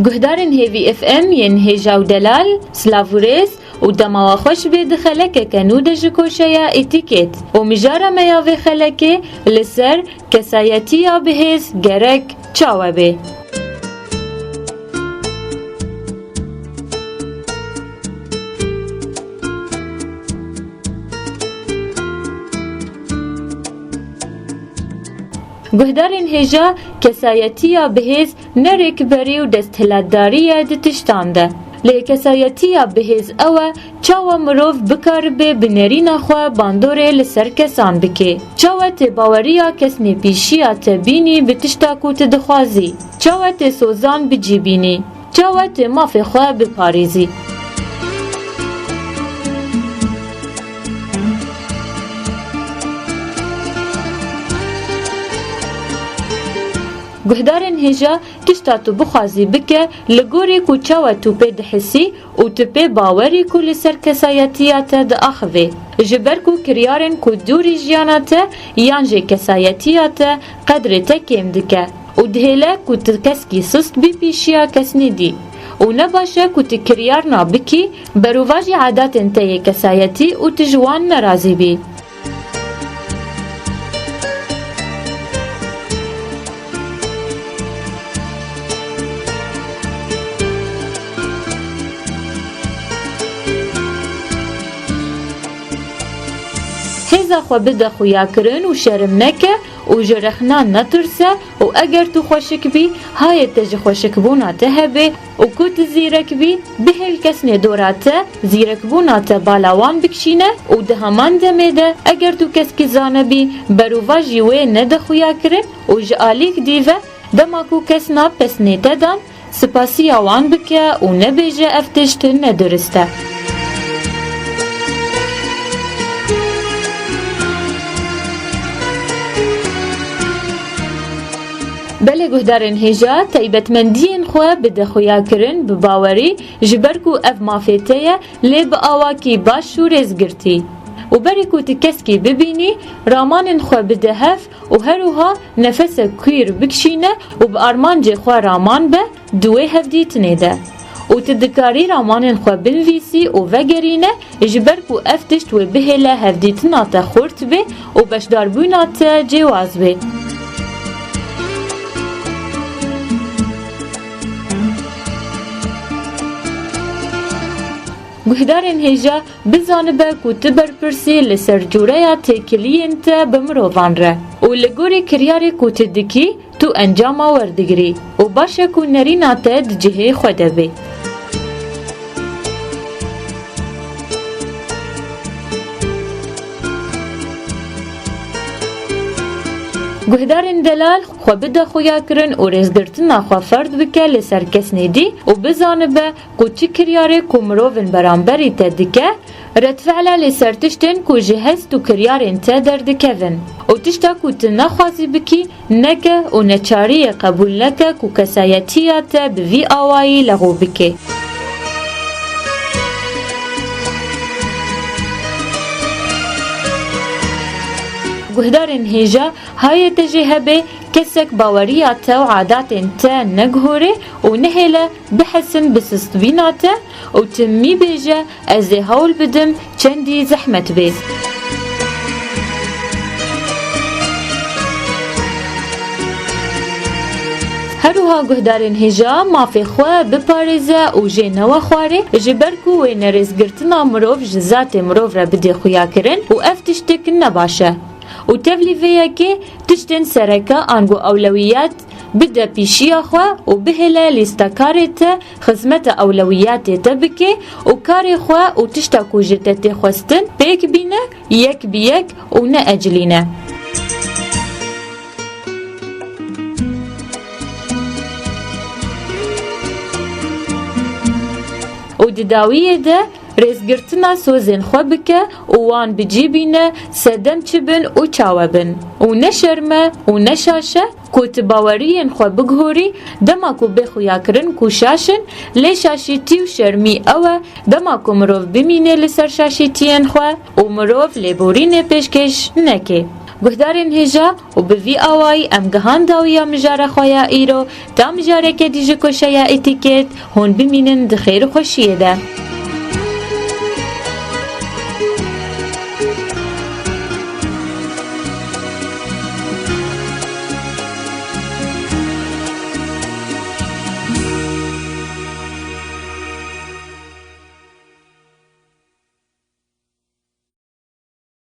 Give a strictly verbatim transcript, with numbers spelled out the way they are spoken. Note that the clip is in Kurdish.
Guhdarên Hêvî F M yên hêja û delal, silav û rêz û dema we xweş be di xelekeke nû de ji koşeya Etîkêt û mijara me ya vê xelekê li ser kesayetiya bihêz gerek çawe bê. Guhdarên hêja, kesayetiya bihêz ne rêkberî û desthilatdarî ye di tiştan de. Lê kesayetiya bihêz ew e, çawa mirov bikaribe bi nerîna xwe bandorê li ser kesan bike. Çawa tê baweriya kesnê pîşiya te bînî bi tişta ku tu dixwazî? Çawa tê sozan bi cî bînî? Çawa tê mafê xwe biparêzî? Guhdarên hêja, tişta tu bixwazî bike, li gorî ku çawa tu pê dihisî û tu pê bawerî ku li ser kesayetiya te diaxivê. Ji ber ku kiryarên ku dûrî jiyana te yan jî kesayetiya te qedrê te kêm dike û dihêle ku tu keskî sist bî pîşiya kesnê dî û ne baş e ku tu kiryarna bikî, berovajî adatên te yê kesayetî û tu ji wan nerazî bî. Hêza xwe bide xuyakirin û şerm neke û ji rexnan netirse û eger tu xweşik bî, hayê te ji xweşikbûna te hebe û ku tu zîrek bî, bihêl kesnê dora te zîrekbûna te bala wan bikişîne û di heman demê de eger tu keskî zane bî, berovajî wê nede xuyakirin û ji alîk dî ve dema ku kesna pesnê te dan, spasiya wan bike û nebêje ev tişt nedurist e. Belê guhdarên hêja, taybetmendiyên xwe bide xuyakirin bi bawerî, ji ber ku ev mafê te ye, lê bi awakî baş û rêzgirtî. Û berî ku tu keskî bibînî, ramanên xwe bide hev û her wiha nefesek kwîr bikişîne û bi armancê xwe raman be, di wê hevdîtinê de. Û tu dikarî ramanên xwe binivîsî û vegerîne, ji ber ku ev tişt wê bihêle hevdîtina te xurt bê û beşdarbûna te cêwaz bê. Guhdarên hêja, bizanibe ku tu berpirsî li ser cûreya têkiliyên te bi mirovan re û li gorî kiryarê ku tu dikî, tu encama werdigirî û baş e ku nerîna te di cihê xwe de bê. Guhdarên delal, xwe bide xuyakirin û rêzgirtina xwe ferd bike li ser kesnê dî û bizanibe ku çi kiryarê ku mirovên beramberî te dike, redfe'l e li ser tiştên ku ji hest û kiryarên te derdikevin û tişta ku tu nexwazî bikî, neke û neçariyê qebûl neke ku kesayetiya te bi vî awayî lexû bike. Guhdarên hêja, hayê te jê hebe, kesek baweriya te û adatên te neguhore û nehêle bihesin bi sistbîna te û timî bêje, ez ê hewl bidim çendî zehmet bê. Her wiha guhdarên hêja mafê xwe biparêze û jê newe xwarê, ji ber ku wê nerêzgirtina mirov ji zatê mirov re bidê xuyakirin û ev tiştek ne baş e. Û tevlî vê yekê tiştên sereke ango ewlewiyat bide pîşiya xwe û bihêle lîsta karê te xizmeta ewlewiyatê te bike û karê xwe û tişta ku ji te tê xwestin pêk bîne yek bi yek û neecilîne. Û di dawiyê de rêzgirtina sozên xwe bike û wan bi cî bîne, sedem çi bin û çawe bin. Û ne şerm e û ne şaş e ku tu baweriyên xwe biguhorî, dema ku bê xuyakirin ku şaş in, lê şaşîtî û şermî ew e, dema ku mirov bimîne li ser şaşîtiyên xwe û mirov lêborînê pêşkêş neke. Guhdarên hêja û bi vî awayî em gihan dawiya mijara xwe ya îro, ta mijareke dî ji koşeya Etîket, hûn bimînin di xêr û xweşiyê de.